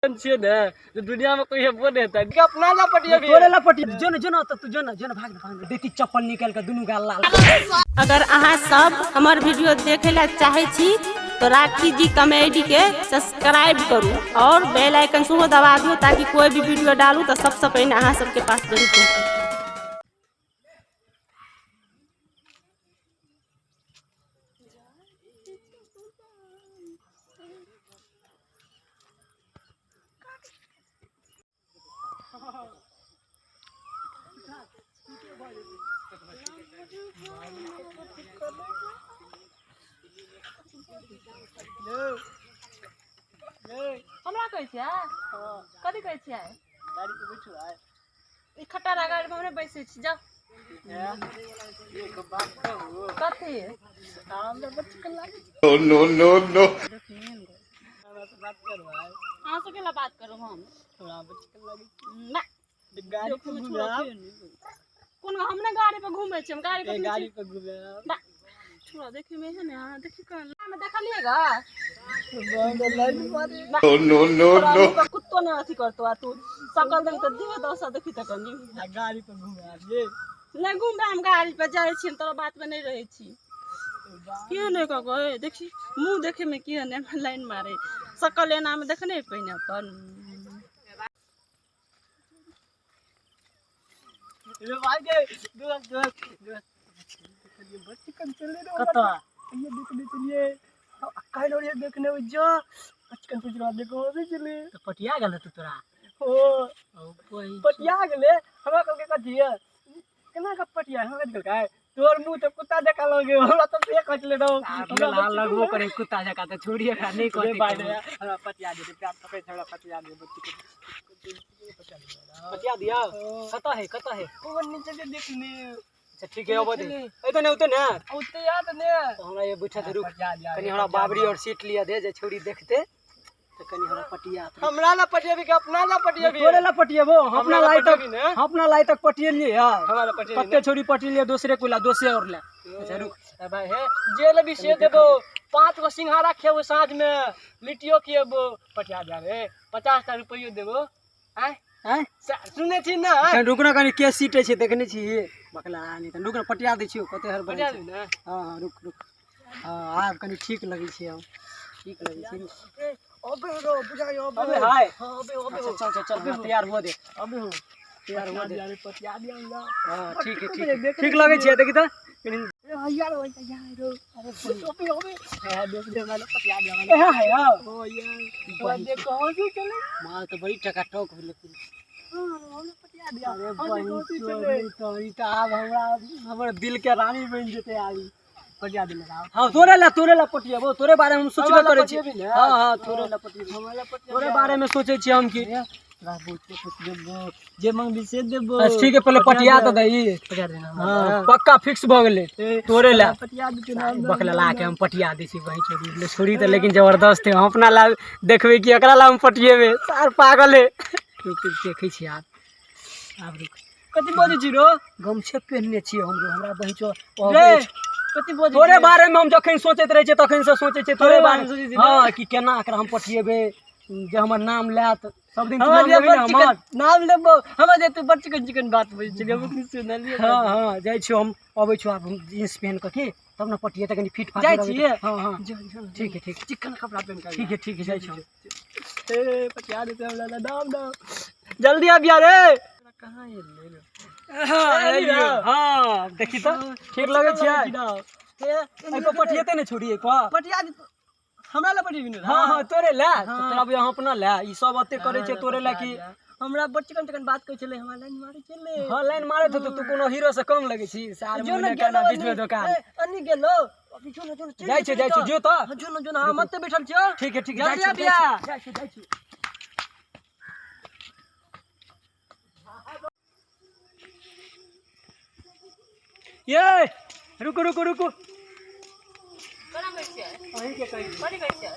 छियै ने जे दुनिया में कोई हेबो नहि हेतै कि अपना ला पटियेबी। तोरे ला पटिए। जो न, जो न, त तू जो न, जो न, भाग न, भाग न। देखी, चप्पल निकाल के दुनू गाल लाल। अगर अहाँ सब हमर वीडियो देखे ला चाहे छी तो राखी जी कॉमेडी के सब्सक्राइब करू और बेल आइकन सेहो दबा दियौ, ताकि कोई भी वीडियो डालू तो सबसे पहिने अहाँ सबके पास जरूर पहुँचे। हमरा कहै छियै? कथी कहै छियै? गाड़ी पे बैठू आय। ई खटारा गाड़ी में हमरे बैसै छी, जाउ। एक बात कहू? कथी? हमरा बड़ चिकन लागै छै। No, no, no, no. हमरा से बात करबै? अहाँ से केना बात करू हम? हमरा बड़ चिकन लागै छै। ना। गाड़ी पे घुमायब। कोन? हम ने गाड़ी पे घूमै छी, हम गाड़ी पे ए, गाड़ी पे घुमायब। बा, छोड़ा, देखै में है ने, अहाँ देखी कन में देखलिएगा। लाइन मारे। No, no, no, तोरा no. मुँह पर कुत्तो ने अथी करतो, आ तू सकल देखी तऽ देह दशा देखी तऽ कनी। आ गाड़ी पे घुमायब ये। नहि घुमबै हम गाड़ी पर, जाइ छी हम, तोरा बात में नहि रहै छी। किए नहि कऽ ए, देखी मुँह देखे में किए नहि लाइन मारे, सकल एना में देखने पहिने अपन। रे भाई गे, दोस्त दोस्त दोस्त, बड़ चिकन चले रे। कतऽ? ये देखने चलिए, काल्हि और ये देखने जो चिकन पुछला, देखो से चले। तऽ पटिया गेल तू तोरा? ओ। ओ, पटिया गेलै। हमरा कहलकै कथी ये, केना के पटिया? हमरा कथी कहलकै, तोर मुँह तऽ कुत्ता जकाँ लगे। हमरा तऽ से कटले रहो। हमरा लगबो करे कुत्ता जकाँ तऽ छोड़िए एकरा, नहि रे कहतै भाई कोनो। रे, हमरा पटिया दे, प्यार पकड़, हमरा पटिया दे, बच्ची के पटिया दिया। कतऽ है, कतऽ है? ओ नीचे से देखने। अच्छा, ठीक है, अबै दे। एते ने, ओते ने। ओते याद ने। तऽ हमरा ये बैठे दे, रुक। पटिया दिया। कनी हमरा बाबरी और सीट लिया दे, जे छौड़ी देखते तऽ कनी हमरा पटिया। हमरा ला पटियेबी कि अपना ला पटियेबी? तोरे ला पटिएबो। हम अपना हमरा ला लाई तक पटिएबी ने? हम अपना लाई तक पटिएलिए यार। हमरा ला पटिएबी? कते छौड़ी पटिएलिए, दोसरे कोला, दोसरे और ला। अच्छा, रुक। ए भाई हे, जे लेबी से देबो। 5 गो सिंघाड़ा खेबो, साँझ में लिट्टियो खिएबो। पटिया दिया रे, 50 टा रुपैयो देबो। आँय? आँय? सुनै छी ने? कनी रुक ना, कनी के सीट छै देखने छी बकला नहीं। तनी रुक ना, पटिया दै छियौ। कते हर बनै पटिया छै। दे ने। हाँ हाँ, रुक रुक। हाँ, आब कनी ठीक लगै छै, आब ठीक लगै छै। ए, अबे हो बुझाइ, अबे। अबे हाय। हाँ, अबे अबे। अच्छा हो। चल चल चल, हमरा तैयार हुआ दे। अबे हो। तैयार हुआ दे। पटिया दिया रे, पटिया दिया हमरा। हाँ, ठीक है, ठीक बजे है। देखने ठीक लगै छै, देखी तऽ कनी। ए यार, ओ यार, अरे अबे अबे है, देख दे हमरा, पटिया दिया हमरा। ए है यार। ओ यार, ओ देख कहाँ से चले। माल तऽ बड़ी टका टक भेलै। हाँ, हमरा पटिया दिया। अरे हाँ, बहिन देखो, चोद, चले। तऽ ई तऽ आब हमरा हमर दिल के रानी बनि जेतै आब ई। पटिया दिले राव। हाँ, तोरे ला, तोरे ला पटिएबो। तोरे बारे में हम सोचबे हमरा ला करै छी। पटिएबी ने? हाँ हाँ, तोरे ला पटिएबो। हमरा ला पटिया तोरे दिया। बारे में सोचै छी हम कि तोरा बहुते कुछ देबो, जे मंगबी से देबो। अच्छा, ठीक है, पहले पटिया तऽ दही। पटिया देना। हाँ, पक्का फिक्स भऽ गेलै तोरे ला। पटिया दे ना। बकला ला के हम पटिया दै छी। वही छोड़ी ले, छोड़ी तऽ लेकिन जबरदस्त है। हम अपना ला देखबै कि एकरा ला हम पटिएबै? सार पागल है। रुक रुक, देखै छी आब, आब रुक। कथी बजै छी रो? गमछे पेहनने छियै हमरो, हमरा बहिन चो। रे, कथी बजै? तोरे बारे में हम जखन सोचैत रहै छियै तखन से सोचै छियै तोरे तोरे बारे बारे में सोचै छी ने? हाँ, कि केना एकरा हम पटिएबै जे हमर नाम लेत सब दिन। तू हमरा नाम जे लेबही ने बड़ चिकन हमर? नाम लेबो। हमरा जे तू बड़ चिकन चिकन बात बजै छली, हम अखनी सुनलियै। हाँ हाँ, जाइ छियौ हम, अबै छियौ। आब हम जींस पहन कऽ की तब ने पटिए तऽ कनी फिट फाट जाइ रहबै। छियै? हाँ हाँ। जो जो। ठीक है, ठीक। चिकन कपड़ा पहन के। ठीक है, ठीक है, जाइ छियौ। ए, पटिया देते हमरा ला, दाम दाम, जल्दी आबि रे। कहाँ एलै रे? हाँ, एली एलियौ। रे। हाँ, देखी तऽ ठीक लगै छियै? एहि पर पटिएतै ने छोड़ी, एहि पर? पटिया दे, हमरा ला पटिएबी ने? हाँ हाँ, तोरे ला। हाँ। तोरा बुझा अपना ला ई सब एते करै छै तोरे ला कि? हमरा बड़ चिकन चिकन बात कहै छलै, हमरा लाइन मारै छलै। हाँ, लाइन मारैत होतौ। तू कोनो हीरो से कम लगै छी सार? जो ने मुँह गेलो बीच में दोकान। ए, अन्नी गेलो अभी। जो न, जो न, चलि जाइ छियौ, जो, जाइ छियौ, जो तऽ। हाँ, जो न, जो न, हम एते बैठल छियौ। ठीक है, ठीक है, जाइ जल्दी छियौ। आबिया। जाइ छियौ, जाइ छियौ। ये रुको रुको रुको। केना कहै छियै? अहीं के कहै छी। कथी कहै छियै?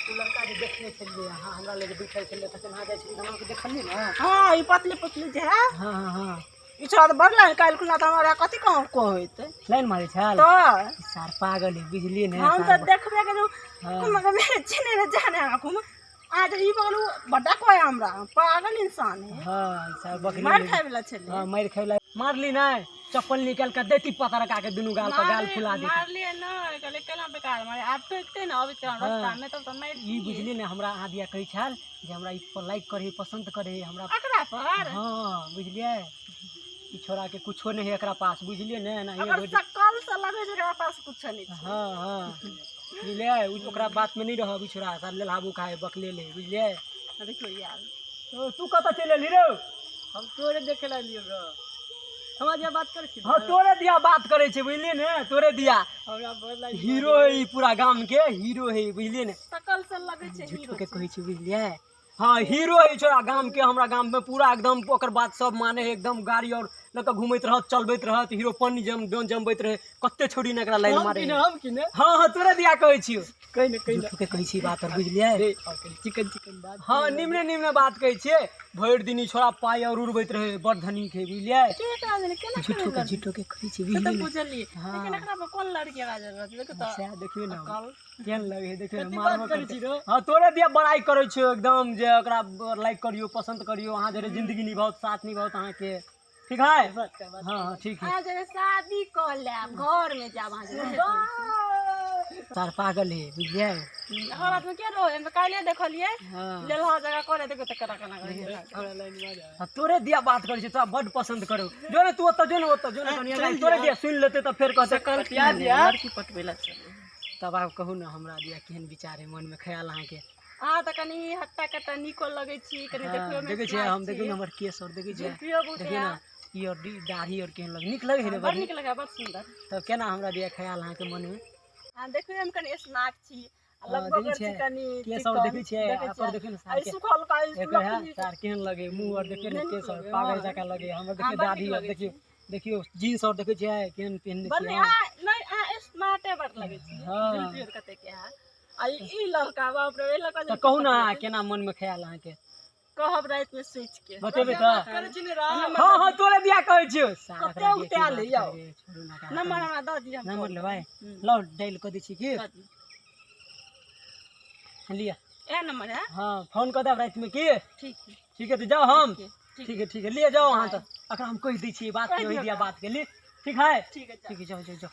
ओ लड़का जे देखने छलियै अहाँ हमरा लग बैठल छलै, तखन अहाँ जाइ छलियै तऽ हमरा देखलियै ने? हाँ, ई पतली पतली जे है? हाँ हाँ हाँ। ई छोड़ा तऽ बड़ लाइन, काल्हि खुना तऽ हमरा कथी कहूँ कहैत। लाइन मारै छल। तऽ सार पागल है, बुझलियै ने? हम सार तऽ देखबे करू। हाँ। कुमा के मेरे चिने ने जाने हमरा कुमा। आज ई बगलू बड्डा कोय हमरा पागल इंसान है। हाँ सार बकरी मार खाए वाला छले। हाँ मार खाए वाला। मारली नहीं चप्पल निकाल के देती पता रखा के दुनू गाल पर गाल फुला देती। मारलिए ना कहले केना बेकार मारे आब फेंकते ना अबै छै रास्ता में तब त मार। ई बुझली ने हमरा अहाँ दिया कहै छल जे हमरा ई पर लाइक करे पसंद करे हमरा एकरा पर। हाँ बुझलिए ई छोरा के कुछो नहीं है एकरा पास बुझलिए ने ना अगर सकल से लगे छै एकरा पास कुछ नहीं छै। हाँ हाँ बुझलिए ओकरा बात में नहीं रहब ई छोरा सार लेलहाबू खाए बकले ले बुझलिए। देखियो यार तो तू कतऽ चलि एलही रौ? हम तोरे देखे ला लियो ग। हमरा दिया बात करै छी। हाँ तोरे दिया बात करै छै बुझलिए ने तोरे दिया। हमरा बड़ लाइक हीरो है ई पूरा गाम के हीरो है बुझलिए ने। सकल से लगे छै झूठ हीरो के कहै छै बुझलिए। हाँ हीरो है छोरा गाम के हमरा गाम में पूरा एकदम ओकर बात सब माने है एकदम गाड़ी और लऽ कऽ घूमैत रहत चलबैत रहत हीरो पन्नी जम जमबैत रहे कते छोड़ी ने एकरा लाइन मारे। हम की ने हाँ हाँ तोरे दिया कहै छियौ। कहि ने कहि ने झूठ के कहै छी बात और बुझलिए। रे और कनि चिकन चिकन बात। हाँ निम्ने निम्ने बात कहै छियै भरि दिन ई छोरा पाइ और उड़बैत रहे बड़ धनीक है बुझलिए। के एकरा जाने केना झूठो के झूठो के कहै छी से त बुझलिए ने। बुझलिए हाँ। लेकिन एकरा पर कोन लड़की बाजल रहत देखो त सएह देखियौ ने कल केहन लगे है देखियौ ने कथी मारबो बात करै करतै। छी रौ? हाँ तोरे दिया बड़ाई करै छियौ एकदम जे ओकरा लाइक करियौ पसंद करियौ अहाँ जरे जिंदगी निभाओत साथ निभाओत अहाँके ठीक है। हाँ हाँ ठीक है। अहाँ जरे शादी कऽ लेब घर में जाब अहाँ जरे। सार पागल है बुझलिए। हमरा बात में के रहो हम काल्हे देखलिए हाँ लेलहा जगह करे देखो त केना केना करै छै। हमरा लाइन मारे। हाँ, तोरे दिया बात करै छै तोरा बड पसंद करू जो ने तू ओतऽ जो ने ओतऽ जो ने कनिया लाइन तोरे दिया सुनि लेतै तऽ फेर कहतै पटिया दिया। लड़की पटबै ला चलू। तब आब कहू ने हमरा दिया केहन विचार है मन में ख्याल अहाँके? अहाँ तऽ कनि हट्टा कट्टा नीको लगै छी कनि हाँ, देखियो में देखै छियै हम देखियौ ने हमर केश और देखै छियै जुल्फियो बहुत देखियौ ने ई और दाढ़ी और केहन लग नीक लगै है ने बड़ नीक लगै बड़ सुंदर। तब केना हमरा दिया ख्याल अहाँके मन में? अहाँ देखियो हम कनि स्मार्ट छी आ हाँ, लगबो देखै करै छी छियै। कनि केश और चिकन। देखै छियै देखै एकर छियै। देखियौ ने आ सार ई के सुखल का एकर है सार केहन लगे मुँह और देखियौ ने नीक केश और लगे, पागल हाँ। जकाँ लगे हमर हाँ, देखियौ बड़ दाढ़ी नीक और लगै देखियौ देखियौ जींस और देखै छियै केहन पहिनने बड़ छियै। नीक अहाँ नहि अहाँ स्मार्टे बड़ लगै छी। हाँ। जुल्फी और कते के अहाँ आ ई लड़का बाप रे ई लड़का तऽ कहू ने अहाँ केना मन में ख्याल अहाँके? कहब राति में सोचि के बतेबै तऽ। करै छी ने रा। हाँ हाँ तोरे दिया कहै छियौ। कते उतार ले यौ। नंबर हमरा दऽ दिअ। नंबर लेबै लौ डायल कऽ दै छी की दऽ दिअ। लिअ। इएह नंबर है। हाँ फोन कऽ देब रातिमे की? ठीक है ठीक है तऽ जाउ हम। ठीक। ठीक है ठीक है लिए जाओ अहाँ तऽ एकरा हम कहि दै छियै बात कहि ओहि दियौ दिया बात के लिए ठीक है। ठीक है जाउ। ठीक है जाओ जाओ जाओ।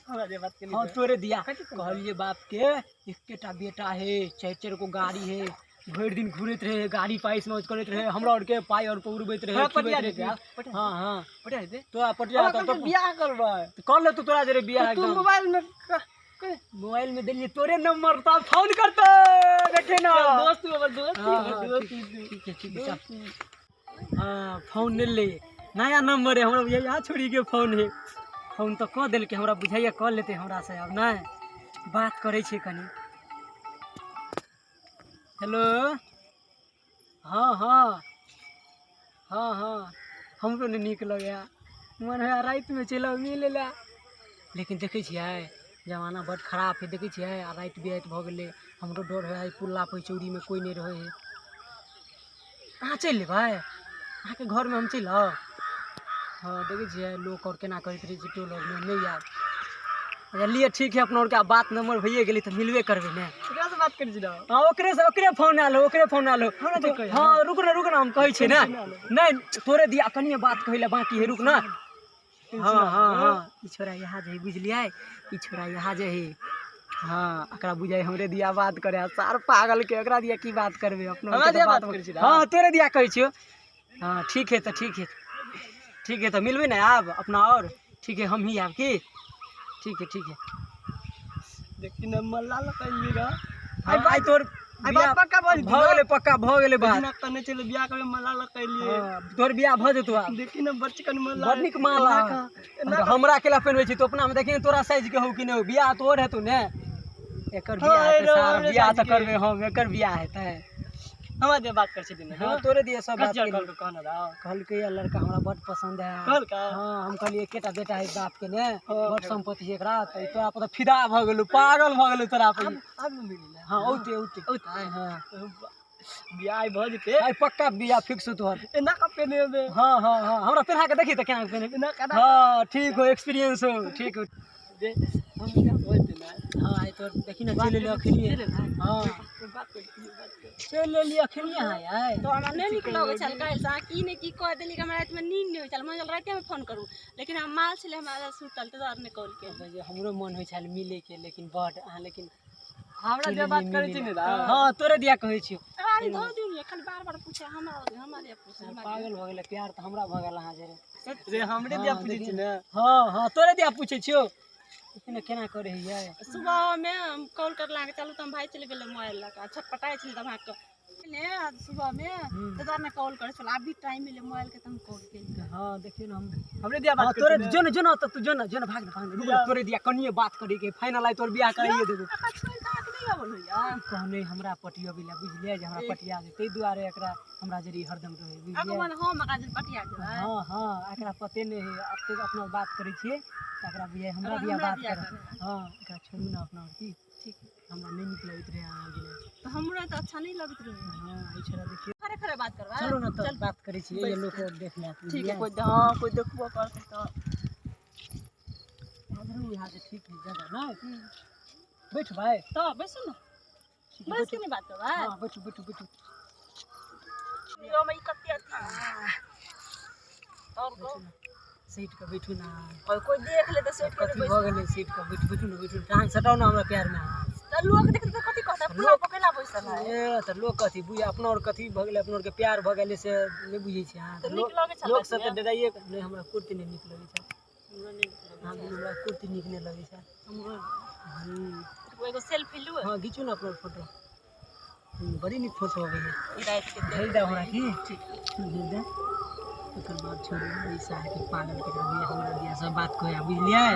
हमरा दिया बात केली। हाँ तोरे दिया कहलिए बाप के एकेटा बेटा है चारि चारि गो गाड़ी है भरि दिन घुरैत रहे गाड़ी पाइ मौज करैत रहे हमरा और के पाइ और उड़बैत रहे हाँ, खिबैत पटिया रहे। देतै, हाँ हाँ पटिया देतै। तोरा पटिया हमरा तऽ कहलकै बियाह करबै। कर ले तू तोरा जरे बियाह तू एकदम। मोबाइल में मोबाइल में देलिए तोरे नंबर तब फोन करते देखे ना दोस्त तू हमर दोस्त हाँ, हमर हाँ, दोस्त ठीक है ठीक है चल। हाँ फोन ले ले नया नंबर है हमरा बुझाइया छोड़ी के फोन है फोन तऽ कऽ देलकै हमरा बुझाइया कऽ लेतै हमरा से आब नहि बात करै छै कनि। हेलो हाँ हाँ हाँ हाँ हमरो नहि नीक लगैया मन होइया रातिमे चलि आउ मिलै लए लेकिन देखै छियै जमाना बड खराब है देखै छियै आ राति बिराति भऽ गेलै हमरो डर होइ है पुल्ला पर चौरीमे कोइ नहि रहै है। अहाँ चलि लेबै अहाँके घरमे हम चलि आउ? हाँ देखै छियै लोक आओर केना करैत रहै छै टोल आओरमे नहि आयब। अच्छा लिअ ठीक है अपना आओरके बात नंबर भइए गेलै तऽ मिलबे करबै ने। ककरा से बात करै छी रौ? हाँ ओकरे से ओकरे फोन आयल हो ओकरे फोन आयल हो। हमरा तऽ कहै। हाँ रुक ना रुक ना हम कहै छियै ने नहि तोरे दिया कनिये बात कहै लए बाकी है रुक ना। हाँ हाँ हाँ ई छोरा यहाँ जे है बुझलियै ई छोरा यहाँ जे है हाँ एकरा बुझाइ हमरे दिया बात करे सार पागल के एकरा दिया की बात करबै अपनो हमरा दिया बात करै छी रौ? हाँ तोरे दिया कहै छियौ। हाँ ठीक है तऽ ठीक है ठीक है तऽ मिलबै ने आब अपना और ठीक है हम ही आब की ठीक है ठीक है। देखी न मल्ला लकैली रौ। हाँ, आइ तोर आइ बात पक्का भऽ जेतौ भऽ गेलै पक्का भऽ गेलै बात। बिना कहने चले बियाह करबै मल्ला लकैली। हाँ, तोर बियाह भऽ जेतौ आब। देखी न बचकन मल्ला बड़ नीक माला। हमरा केला पहिनबै छी तो अपना में देखी ने तोरा साइज के हौ कि नहि हौ बियाह तोर हेतौ ने एकर बियाह हाँ, हेतै रौ, सार हमरे बियाह साइज तऽ के। करबै हम एकर बियाह हेतै। हमरा दिया बात करै छी दिन। हाँ तोरे दिया सब बात कथी केलियै। कहलकै कहने रौ? कहलकै या लड़का हमरा बड पसंद है। कहलकै? हाँ हम कहलियै एकेटा बेटा है बाप के ने हाँ। बड संपत्ति है एकरा तऽ तोरा पर तऽ फिदा भऽ गेलौ पागल भऽ गेलौ तोरा पर। आब न मिली ने। हाँ औते औते औते। हाँ बियाह भऽ जेतै। आइ पक्का बियाह फिक्स हो तोहर। एना कऽ पहिनेबै। हाँ हाँ हाँ हमरा पहिना के देखी तऽ केना पहिनेबै। एना कऽ हाँ ठीक हो एक्सपीरियंस हो ठीक हो। जे हम हाँ आइ तोर देखी ने चलि एलियै अखनिये। हाँ चलि एलियै अखनिये अहाँ आइ। तो हमरा नहि नीक लगै छल काल्हि से अहाँ की ने की कऽ देली, हमरा रातिमे नींद नहि होइ छल। मन छल रातिमे फोन करू, लेकिन हम माल छलै हमरा सुतल, ताहि दुआरे नहि कॉल केलहुँ। जे हमरो मन होइ छल मिलैके, लेकिन बड अहाँ लेकिन हमरा जे बात करै छी ने दा। हाँ तोरे दिया कहै छियौ। अरे धो दियौ ने, खाली बार बार पूछे हमरा, हमरा दिया पूछे हमरा। पागल भऽ गेलै प्यार तऽ हमरा भऽ गेल अहाँ जरे। रे हमरे दिया पूछै छी ने। हाँ हाँ तोरे दिया पूछै छियौ। देखी ने केना करै है। सुबहमे हम कॉल करला के चलू तऽ हम भाइ चलि गेलै मोबाइल लऽ कऽ, छटपटाइ छलै तऽ अहाँके ने सुबहमे ताहि दुआरे नहि कॉल करै छलहुँ। अभी टाइम मिले मोबाइलके तऽ हम कॉल केलियै। हाँ देखियौ ने हम हमरे दिया हाँ बात तोरे जो ने जो ने तऽ तू जो ने जो ने भाग ने भाग ने, रुक ने, तोरे दिया कनिये बात करे के फाइनल आइ तोर बियाह कराइए देबो। अहाँ छोड़ि कऽ अहाँके नहि अबल होइया? कहने हमरा पटियबै लए बुझलियै जे हमरा पटिया दे, ताहि दुआरे एकरा हमरा जरी हरदम रहै अहाँके बुझलियै। मन हम एकरा जे पटिया देबै। हाँ हाँ एकरा पते नहि है, एतेक अपना बात करै छियै तऽ एकरा बुझाइ हमरा दिया हमरा बात दिया करऽ। करे। हाँ एकरा छोड़ू ने अपना आओर की ठीक। हमरा नहि नीक लगैत रहै अहाँ बिना। तऽ हमरो तऽ अच्छा नहि लगैत रहै। हाँ ई छोड़ा देखियौ। खरे खरे बात करबै। चलू ने तऽ बात करै छियै, ये लोक देख लेत। ठीक है, कोइ हाँ कोइ देखबो करतै तऽ। यहाँ से ठीक है जगह नहि बैठबै। तऽ बैसू ने, बैस के नहि बात करबै। हाँ बैठू बैठू बैठू। हम ई कते अथी और कहू। सीट के बैठू ना। और कोइ देख ले तऽ सेट के कथी भऽ गेलै सीट के बैठू बैठू ने बैठू, टांग सटाउ ने हमरा प्यार में। तऽ लोक देखतै तऽ कथी कहतै, पूरा पकेला बैसल है। ए तऽ लोक कथी बुझ, अपना आओर कथी भऽ गेलै, अपना आओरके प्यार भऽ गेलै से नहि बुझै छै अहाँ। तऽ नीक लगै छल लोक सब तऽ रातिमे? डराइए कऽ नहि, हमरा कुर्ती नहि नीक लगै छै। हमरो नहि नीक लगै अहाँ छै। बिनु हमरा कुर्ती नीक नहि लगै छै। हमरो हूँ एगो सेल्फी लू। हाँ घिचू ने अपना फोटो, बड़ी नीक फोटो अबै है। ई रातिके भेज दे हमरा की भेज दे। ओकर बाद छोड़ू ई सारके पागल के दिया हमरा दिया सब बात कहै बुझलियै।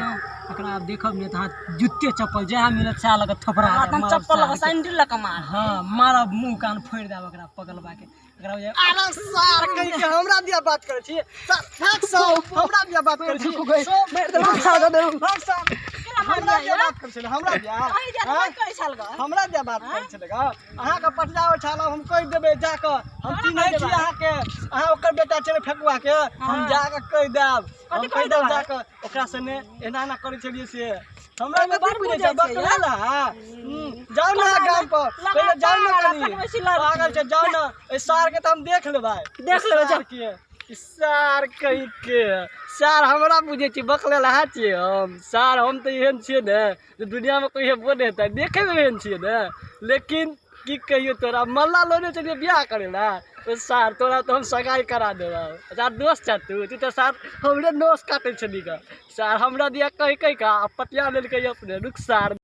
एकरा आब देखब नहि तऽ अहाँ जुत्ते चप्पल जएह मिलत सएह लऽ कऽ थोपड़ा देब, हम मारब चप्पल लऽ कऽ सारके। सैंडल लऽ कऽ मार। हाँ मारब मुँह कान फोड़ि देब एकरा पगलबा के। एकरा बुझाइ अरे सार कहि के हमरा दिया बात करै छी, सार भाग सार हमरा दिया बात करै छी, मारि देब खा देब। भाग सार हमरा दिया बात करै छलै, हमरा दिया अहीं दिया तऽ बात करै छल गऽ। हमरा दिया बात करै छलै गऽ। अहाँके पटियाबै छल हम कहि देबै जाकऽ, हम चिन्है छी अहाँके, अहाँ ओकर बेटा छलै फेकुआ के, हम जाकऽ कहि देब, हम कहि देब जाकऽ ओकरा सने एना एना करै छलियै से हमरा कथी बुझै छै बकलेल है। जाउ ने अहाँ गाम पर पहिले जाउ ने, कनि पागल छै जाउ ने। एहि सार के तऽ हम देख लेबै, देख लेबै, सार के ई सार कहि के सार हमरा बुझै छी बकलेल अहाँ छियै। हम सार हम तऽ एहन छियै ने जे दुनियामे कोइ हेबो नहि हेतै, देखैमे एहन छियै ने, लेकिन की कहियौ तोरा मल्ला लोने छलियै बियाह करै लए, ओ सार तोरा तऽ हम सगाई करा देबौ। अच्छा दोस्त छ तू, तू तऽ सार हमरे नोस काटै छली गऽ, सार हमरा दिया कहि कहि कऽ आ पटिया लेलकै अपने। रुक सार।